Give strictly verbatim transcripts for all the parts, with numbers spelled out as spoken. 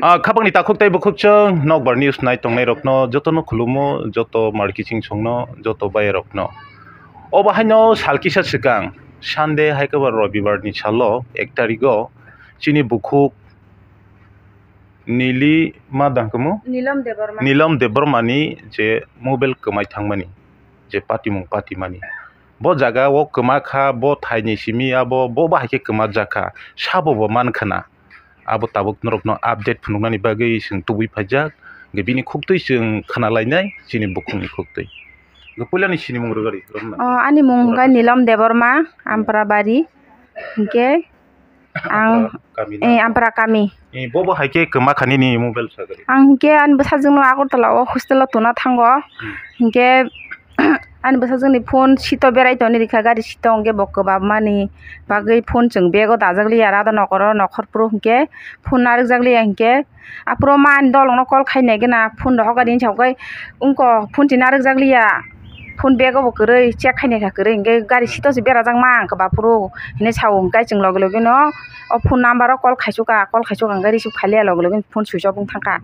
Ah, khapangni takhuk tei bukhuk chwng nokbar news nai tongnai rokno jotono khulumo, joto markiching songno, joto bayarokno. Obo haino sal kisa swkang Sunday hai khe ba Robibar ni salo ek tarigo chini bukhuk Nili ma dang kamo? Nilom Debbarma. Nilom Debbarmani je mobile kwmai thangmani, je patimung patimani. Bo jaga o kwma kha, bo thaini simi abo, bo bahai khe kwma jakha. Sabo bo man khana. Abo tabuk norokno update phunuknani bagwi chwng tubui phaijak. Hwnkhe bini khuktwi chwng khna lainai, chini bukhukni khuktwi. Hwnkhe puilani sinimung rwgari, rwgna. O, ani mung hwnkhe Nilom Debbarma, Ampra Bari. Hwnkhe ang, Ampra kami eh, na? Ampra kami. Eh, bo bo hai khe kwma kha nini mobile sagari. Ang hwnkhe ani bwsajwkno Agartala o hostel o tuna thango. Hmm. Hwnkhe ani bwsajwkni phone sito berai toni rikha, gari sito hwnkhe bo kwbabmani bagwi phone chwng bag o dajak liya, rada nokoro nokhor phuru hwnkhe phone narwkjak liya hwnkhe aphuru ma ani dolongno call khainai gana phone rohor gari hinsa hwnkhe wngko phone twi narwkjak liya. Phone bag o bo kwrwi check khainai kha kwrwi hwnkhe gari sito se berajak ma ang kwbap phuru hinwi sao hwnkhe chwng loge loge no o phone number o call khaisu kha, call khaisu kha hwnkhe receive khailiya loge loge phone switch off wng thang kha.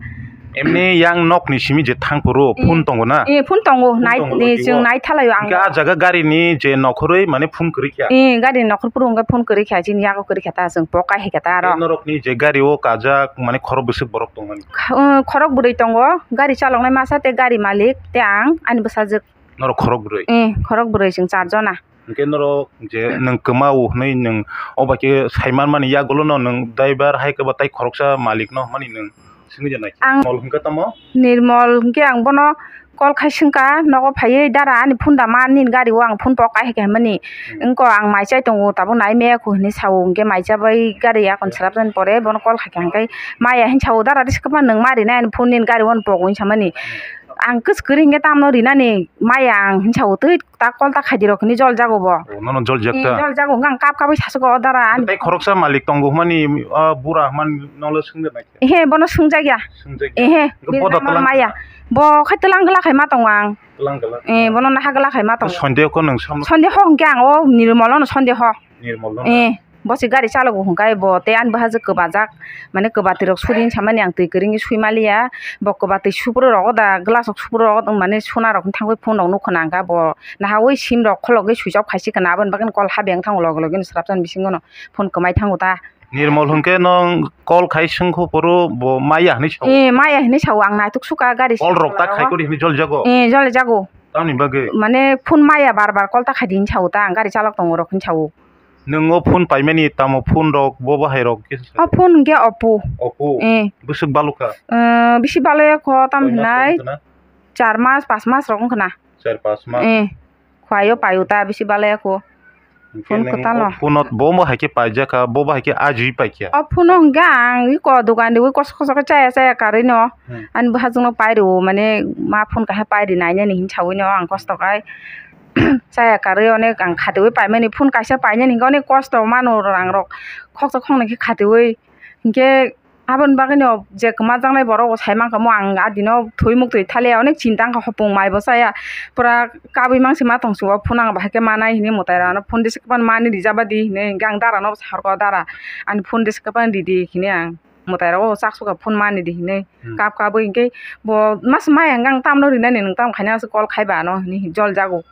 Emni yang nokni simi je thang phuru phone tongo na? Eh, phone tongo. Phone nai-, tongo eh, logio. Chwng naithalaio ang. Hwnkhe ah jaga gari ni je nokhorwi mane phone kwrwi kha? Eh, gari ni nokhor phuru hwnkhe phone kwrwi kha, chini yago kwrwi kha ta, chwng pok kai hai kha ta aro. Tei norokni je gari o kajak mane khorok bwswk borok tongmani? Kha-, eh, khorok bwrwi tongo, gari chaloknai masa tei gari malik tei ang ani bwsajwk. Norok khorok bwrwi? Eh, khorok bwrwi chwng char jona. Hwnkhe norok je nwng kwma-o hwnwi nwng o bai khe sai manmani yagulo no nwng driver hai khe ba tei khoroksa malik no hwnmani nwng swngwi ja nai khe. Ang Nirmol hwnkhe tamo? Nirmol hwnkhe ang bono call khai swngkha nogo phaiwi, "Dara ani phone da man, nini gari o ang phone pok kai," hai khe hwnmani. Hmm. Wngkha ang mai chai tongo, tabuk nai maya kho hinwi sao, hwnkhe mai chabai gari yakon swrapjani pore bono call khai kha hwnkhe maya hinwi sao, "Dara risi kwma nwng ma rinai ani phone, nini gari o ano pok," hinwi samani. Hmm. Ang kwchwk kwrwi hwnkhe tamno rinani maya ang hinwi sao, twi ta call ta khaidi rok hinwi jol jago bo. O, nono jol jak ta? Eh, jol jago, hwnkhe ang kap kapwi sasukgo, "O dara, ani." Tei khoroksa malik tongo hwnmani, ah, bura hwnmani nolo swngjaknai khe? Ehe, bono swngjakya. Swngjakya. Ehe, hwnkhe bo da bijak tlang maya. Bo khai tlang gla khai ma tongo ang. Tlang gla? Eh, bono naha gla khai ma tongo. Sondeho kho nwng samno? Sondeho hwnkhe ang o Nirmolono sondeho. Nirmol no? Eh, bo se gari chalogo hwnkhe bo tei ani bwsajwk kwbajak, mane kwbatwi rok suri hinwi samani ang twi kwrwi wngwi sui maliya, bo kwbatwi supru rogo da glass rok supru rogo mane suna rok thangwi phone rok nukho na hwnkha bo nahawi sim rok khologwi switch off khaisi khwna aboni bagwi call habeng thango loge loge no swrapjani bisingo no phone kwmai thango ta. Nirmol hwnkhe no call khai swngkho phuru bo maya hinwi sao? Eh, maya hinwi sao, ang naituk sukha gari. Call rok ta khai kori hinwi jol jago? Eh, jol jago. Tamni bagwi? Mane phone maya bar bar call ta khaidi hinwi sao ta, ang gari chalok tongo rok hinwi sao. Nwng o phone paimani tamo phone rok bo bahai rok kisa sa? O phone hwnkhe Oppo. Oppo? Eh. Bwswk balukha? Eh, bisi baloya kho tam hinai. Koi mas rok wngkha na? Char mas, pas mas rok wngkha na. Char pas mas? Eh. Khwai o pai o ta bisi baloya kho. Hwnkhe phone nwng kwtal o. O phone o bo bahai khe paijakha, bo bahai khe ajui paikha. O phone o hwnkhe ang iko dogan riwi koso koso khe chaya chaya karwi no. Hmm. Ani bwsajwk no pai rwo mane ma phone kaisa pai ri nainani hinwi sawi no ang kosto khai. Chaya karwi onek ang khatiwi paimani, phone kaisa painani hwnkhe onek kosto mano rang rok khoksa khoknwi khe khatiwi. Hinkhe aboni bagwino je kwmajaknai borok bo sai mankha mo ang adino thwi muktwi thaliya onek chinta wngkha hopung mai bo chaya pura kabwi mangsi ma tongsi o phone ang bahai khe manai hinwi mwtai rok ano phone risi kwbangma mani rijaba di hinwi hinkhe ang dara no sai horkha dara ani phone risi kwbang ridi hinwi ang mwtai rok o chak sukha phone mani di hinwi kap kabwi hinkhe bo masa maya hwnkhe ang tamno rinani nwng tamo khaina aswk call khaiba ano hinwi jol jago.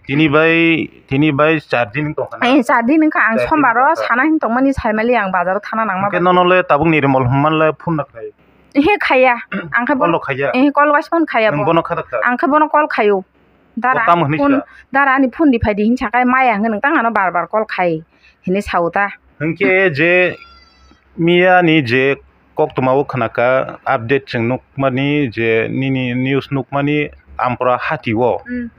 Tini bai, tini bai char din wng tongkha na? Eh, char din wngkha. Ang sombar o sana hin tongmani saimali ang bazar o thana nangma. Hwnkhe nono le tabuk Nirmol hwnman le phone na khai? Ehe, khaiya. Ang khe bono call khaiya? Eh, call waisaphano khaiya bo. Nwng bono kha da kha? Ang khe bono call khaio. Dara, bo tamo hinwi sa? Dara ani phone di phai di hin sakai maya hwnkhe nwng tang ano bar bar call khai hinwi sao ta. Hwnkhe je miya ni je koktwma o khwnakha update chwng nukmani je nini news nukmani Ampra hati o. Hmm.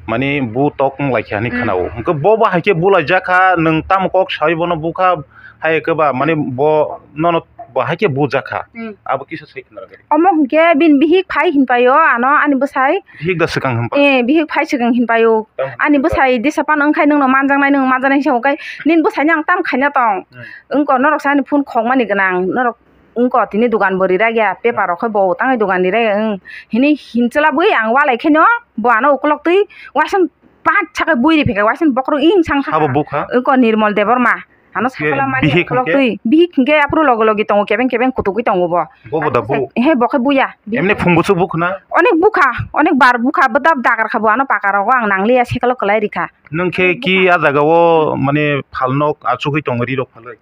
Mani bu tok wng laikha hinwi khwnao. Hwnkhe bo bo hai khe bulai jakha, nwng tamo kok sawi bono bukha, hai khe ba mani bo nono bo hai khe bujakha. Hmm. Abo kisa sai khna rwgwi. Omo hwnkhe bini bihik phai hinpaio ano ani bwsai. Bihik da swkang hinpa? Eh, bihik phai swkang hinpaio. Ani bwsai disa phano wngkhai nwngno manjaknai, nwng manjaknai hinsa hwnkhe nini bwsaino ang tamo khaina tong. Hmm. Wngkha norok se ani phone khokmani gwnang, norok wngkha tini dogan bo rirak ya, paper rok khe bo tangwi dogan rirak ya, wng hinwi hinchwlabwi ang walai khe no bo ano ukolok twi waisa pat sakhe bui ri phikha, waisa bokhorok wng sang sakha. Abo bukha? Wngkha Nirmol Debbarma. Ano Hwnkhe sakala mani bihik ukolok hwnkhe? Twi, bihik hwnkhe aphuru logi logi tongo, kebeng kebeng kutukgwi tongo bo. Bobo da Ano bu? He, bo khe buya. Emni phung buchuk bukha na? Onek bukha, onek bar bukha, bwdap dagar kha bo, ano paka rogo ang nangliya, sekalo kwlai rikha. Nwng khe ki a jaga o mane phalnok achugwi tongo ri rok phalwi?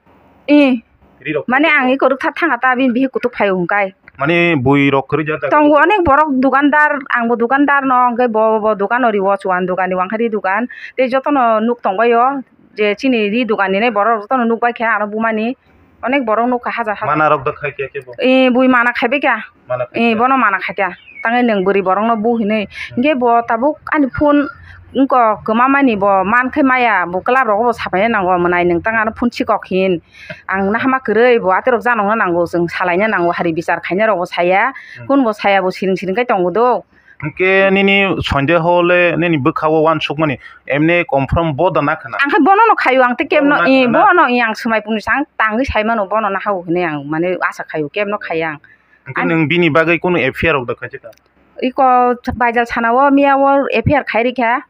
Eh. Ri rok Mane phalwi ang tongo? Iko rwktha thanga ta bini bihik kutuk phaio hwnkai. Mane bui rok kwrwi jak jaga Tongo o? Onek borok dukandar, ang bo dukandar no, hwnkhe bo, bo dukano riwo chuan dukani wngkha ri dukan. Tei jotono nuk tongbaio je chini ri dukan ninai borok jotono nuk bai kha ano bumani. Onek borok nuk kha hajar hajar. Mana rok da khai khe khe bo? Eh, bui mana khaibai kha. Mana khai Eh, khe. Bono mana khaikha. Tangwi nwng bwrwi borokno bu hinwi. Hmm. Hwnkhe bo tabuk ani phone wngkok kwmamani bo mankhe maya bo club rogo bo sapaina nango mwnai nwng tang ano phone sikok hin. Ang nahama kwrwi bo aterok janokna nango chwng salaina nango hari bichar khaina rogo saya. Hmm. Kun bo saya bo siring siring khai tongo do. Hwnkhe nini sonde hole nini bwkha o uansukmani emne confirm bo da na khna? Ang khe bono no khaio ang tei kebno Bono na eh, khna? Bono eh, ang swmai pungni sang tangwi sai mano bono nahao hinwi ang mane asa khaio kebno khaiya ang. Hwnkhe Ani nwng bini bagwi kunu F I R rok da khaijak kha? Iko baijal sana o miya o F I R khai rikha.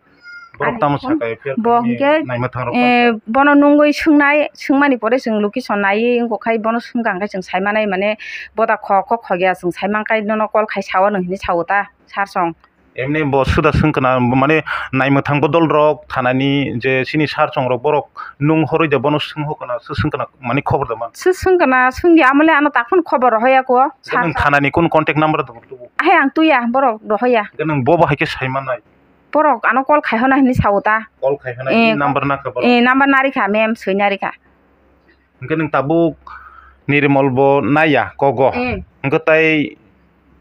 Borok Ani tamo phone saka F I R bo khai hwnkhe, naima thang rok eh, tamo sa? Bono nungwi swngnai, swngmani pore chwng location naiwi wngkha khai bono swngkha hwnkhe chwng sai manai mane boda kho, kho, khogya chwng sai mankai nono call khai sao nwng hinwi sao ta sir song. Emni bo suda swngkha na mane naima thang bodol rok thanani je chini sir song rok borok nung horoi de bono swng hokna swngkha na mane khobor da man. Swngkha na swngya amole ano takhon khobor rohoya ko. Nwng thanani kun contact number da tubu? Ahe ang tuya borok rohoya. Nwng bo bo hai khe sai manai? Borok ano call khai hona hinwi sao ta. Call khai hona Eh, number na kha borok? Eh, number nari kha mem soi nari kha. Hwnkhe nwng tabuk Nirmol bo naiya kogo. Eh. Hwnkhe tai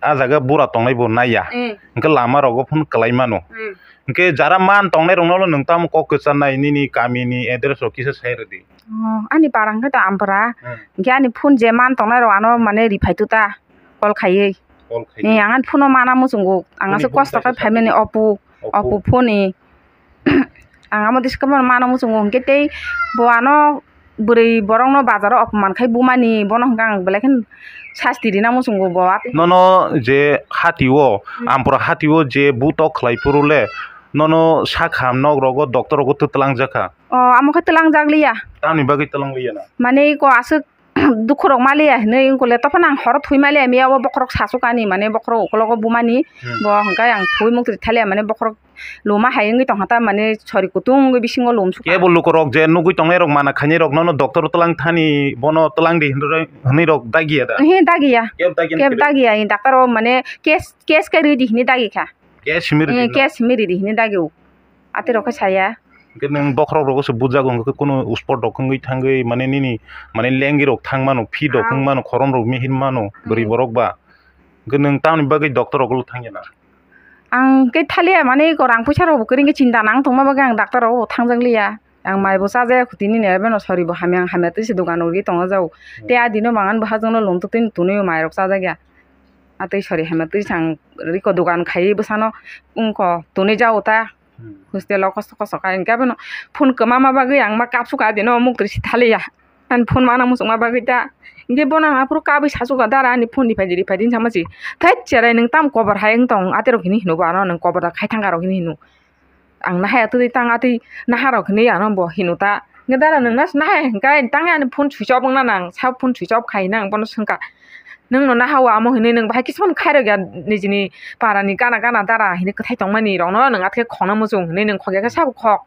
a jaga bura tongnai bo naiya. Eh. Hwnkhe lama rogo phone kwlai mano. Eh. Hwnkhe jara man tongnai rokno nwng tamo kok kwcharnai nini kamini address rok kisa sai rwdi. Oh, ani para hwnkhe to Ampura. Hmm. Hwnkhe ani phone je man tongnai rok ano mane riphai tuta. Call khaiwi. Call khaiwi. Eh, ang ani phone o mana muchungo. Ang aswk kosto khe phaimani Oppo, Oppo. Oppo phone ni. Ang amo diska bono mana muchungo hwnkhe tei bo ano bwrwi borokno bazaro opman khai bumani bono hwnkhe ang belai kheno sasti rina muchungo bo. Nono je hati o, Hmm. Ampura hati o je butok khlai phuru le nono sakha nok rogo doctor rogo twtwlang jakha. O, amo khe twlang jak liya. Tamni bagwi twlang liya na? Mane iko aswk dukhu rok maliya hinwi wngkole, tophano ang horo thwi maliya, miya o bokhorok sasukani, mane bokhorok ukologo bumani, Hmm. Bo hwnkhe ang thwi muktwi thaliya, mane bokhorok luma hai wngwi tongkha ta, mane sori kutung wngwi bisingo lum sukha. Kebo lukurok je nugwi tongnai rok mana khainai rok nono doctor twlang thani, bono twlang di hinwi rok dagiya da? Ehe, dagiya. Kebo dagiya Kebo khe? Dagiya, doctor o mane case, case khe ridi hinwi dagikha. Case himi ridi Eh, no? Case himi ridi hinwi dagio. Ati rok khe saya. Hwnkhe nwng bokhorok rogo se bujago hwnkhe kunu spot rok wngwi thangwi mane nini mane lengwi rok thang mano, fit rok Ah. Wng mano, khorom rok mihim mano, bwrwi Hmm. Borok ba. Hwnkhe nwng tamoni bagwi doctor rok ulo thangya na? Ang khe thaliya mane iko rang puisa rok bo kwrwi wngkhe chinta nang tongma bagwi ang doctor rok ulo thangjak liya. Ang mai bo chajaya khuti nini abo no sori bo hamya ang hamya twi se dogan rwgwi tongo jao. Hmm. Tei a dino mangan bo hajong no lum twtwi twnwi mai rok chajakya. A twi sori hamya twi se ang iko dogan khaiwi bwsano wngkho twnwi jao ta. Hmm. Hostel o kosto kosto kha, hwnkhe abono phone kwmama bagwi ang ma kapsukha, adino muktwi si thaliya. Ani phone mana muchungma bagwi ta. Hwnkhe bono ang aphuru kabwi sasukha, "Dara, ani phone riphai di, riphai di," hinwi sama si. "Thai cherai, nwng tamo kobor hai wng tong?" Aterok hini hino bo ano, "Nwng kobor da khai thangkha," rok hini hino. Ang nahaya twi tang atwi naharok hinwi ano bo hino ta. Hwnkhe dara nwng nas nahaya hwnkhe tang ani phone switch off wngna nang, sa phone switch off khai nang bono swngkha. Nwng no naha o amo hinwi nwng bahai kisa phano khairok ya nijini para ni gana gana dara hinwi kwthai tongmani rok no nwng athe khokna muchung hinwi nwng khok ya khe sabo khok.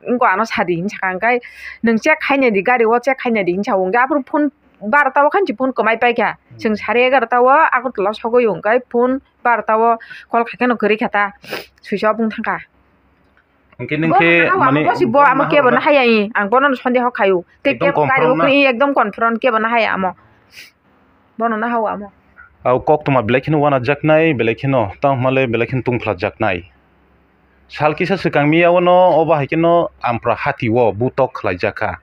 Wngkha ano sadi hinwi sakha hwnkhe nwng check khainai di gari o check khainai di hinwi sa o hwnkhe aphuru phone barota o khan si phone kwmai paikha. Chwng sare egarota o Agartala o sogwi o hwnkhe phone barota o call khaikhe no kwrwi kha ta switch off wng thangkha. Hwnkhe nwng khe mane bo amo kebo nahaya, ang bono no sondeho khaio. Tei ekdom kebo gari confront o na? Kwrwi ekdom confront kebo nahaya amo. Bono nahao amo. Au koktwma belai kheno uanajaknai, belai kheno tamo hwnle belai kheno tungphlajaknai. Sal kisa swkang miya o no obo hai kheno Ampra hati o butok khlaijakha.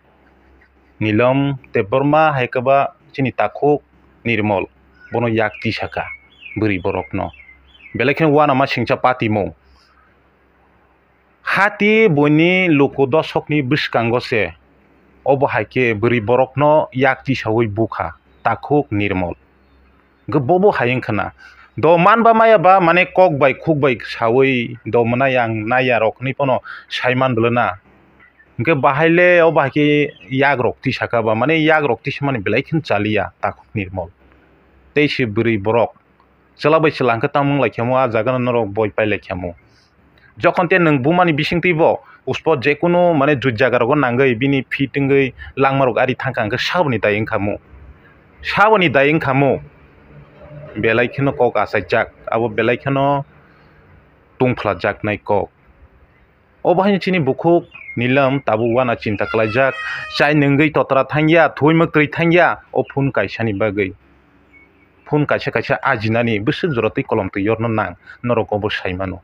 Nilom Debbarma hai khe ba chini takhuk Nirmol bono yak tisakha bwrwi borokno. Belai kheno uanama singcha patimung. Hati buini luku dosokni bwskango se obo hai khe bwrwi borokno yak tisaui bukha takhuk Nirmol. Hwnkhe bobo hai wngkha na, do man ba maya ba mane kok bai khuk bai saui do mwnai ang naiya rok hinui phano sai man bwlana. Hwnkhe bahai le o bahai khe yak rok tisa kha ba, mane yak rok tisa mani belai kheno chaliya takhuk Nirmol. Tei se bwrwi borok chwla bai chwla hwnkhe tamo wng lai kha mu, a jaga no norok boi pai lai kha mu. Jokhon te nwng buma ni bising twi bo uspo je kunu mane jui jaga rogo nangwi bini fit wngwi langma rok ari thang kha hwnkhe saboni dai wng kha mu, saboni dai wng kha mu. Belai kheno kok achaijak, abo belai kheno tungphla jaknai kok. Obo hai chini bukhuk Nilam tabuk wana chinta khlaijak, chai nwngwi totra thangya, thwi mwktwi thangya o phone kaisani bagwi. Phone kaisa kaisa ajinani bwswk jora twi kolom twi yorno nang, norok obo sai mano.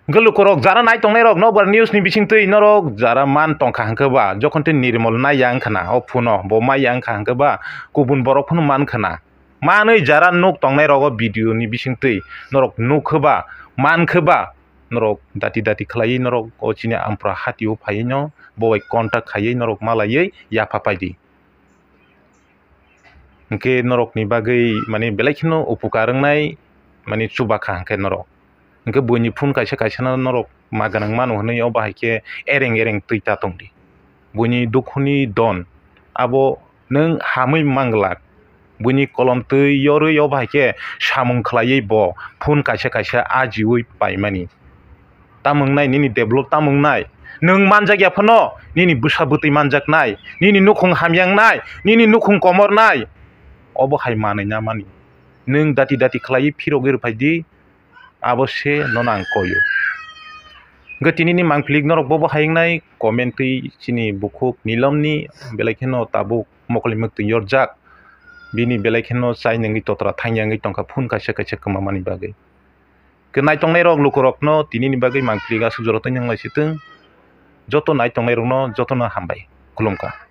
Hwnkhe lukurok jara nai tongnai rok Nokbar News ni bising twi norok jara man tongkha hwnkhe ba, jokhon twi Nirmol nai ya wngkha na o phone o, bo mai ya wngkha hwnkhe ba, kubun borok phano man kha na. Manwi jara nuk tongnai rogo video ni bising twi norok nuk khe ba, man khe ba, norok dati dati khlaiwi norok o chini Ampra hati o phaiwi no bo bai contact khaiwi norok malaiwi yapha paidi. Hwnkhe norokni bagwi mani belai kheno upukar wngnai, mani chubakha hwnkhe norok. Hwnkhe buini phone kaisa kaisa no norok ma gwnang mano hwnwi o bahai khe ereng ereng twi ta tongdi. Buini dukhuni don abo nwng hamwi manglak. Buini kolom twi yorwi o bahai khe samung khlaiwi bo phone kaisa kaisa ajiui paimani. Tamo wngnai nini develop tamo wngnai? Nwng manjak ya phano nini bwsa bwtwi manjaknai, nini nukhung hamya wngnai, nini nukhung komornai. Obo hai manwi na mani. Nwng dati dati khlaiwi phirogwi rwphaidi, abo se nono ang koio. Hwnkhe tinini mangpili norok bobo hai wngnai comment twi chini bukhuk Nilamni belai kheno tabuk mokol mwktwi yorjak. Bini belai kheno chai nwngwi totra thangya wngwi tongkha phone kaisa kaisa kwmamani bagwi. Khe naitongnai rok lukurokno tinini bagwi mangpili aswk jora twi nang lai sitwng. Joto naitongnai rokno jotono hambai. Khulumkha.